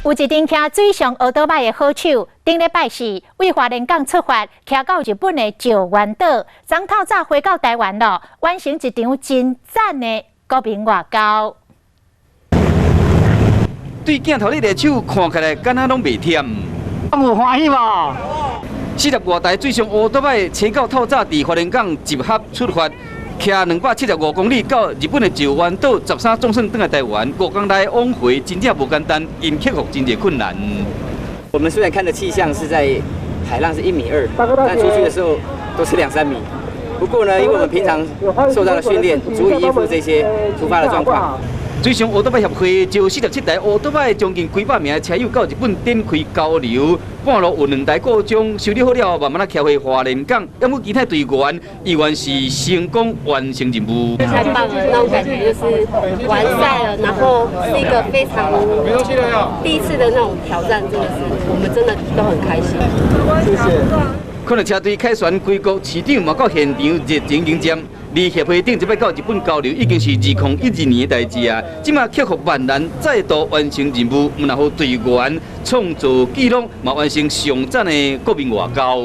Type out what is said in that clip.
有一陣騎水上歐多擺的好手，頂禮拜四對花蓮港出發，騎到日本的石垣島，昨透早回到台灣咯，完成一場真讚的國民外交。對鏡頭咧個手看起來敢若攏袂忝。有歡喜無？40外台水上烏多擺，初九透早佇花蓮港集合出發，騎275公里到日本的石垣島，13總算轉來台灣。5工內往回真正無簡單，𪜶克服真濟困難。我們雖然看的氣象是在海浪是1.2米，但出去的時候都是兩三米。不過呢，因為我們平常受到的訓練，足以應付這些突發的狀況。水上烏多擺協會招47台烏多擺，將近幾百名車友到日本展開交流。半路有兩台故障，修理好了後，慢慢仔騎回花蓮港。毋過其他隊員依然是成功完成任務。太棒了，那種感覺就是完賽了，然後是一個非常第一次的那種挑戰，真的是我們真的都很開心。謝謝。看著車隊凱旋歸國，市長嘛到現場熱情迎接。而協會頂一擺到日本交流，已經是2012年的代誌啊！這馬克服萬難，再度完成任務，毋但予隊員創造紀錄，嘛完成上讚的國民外交。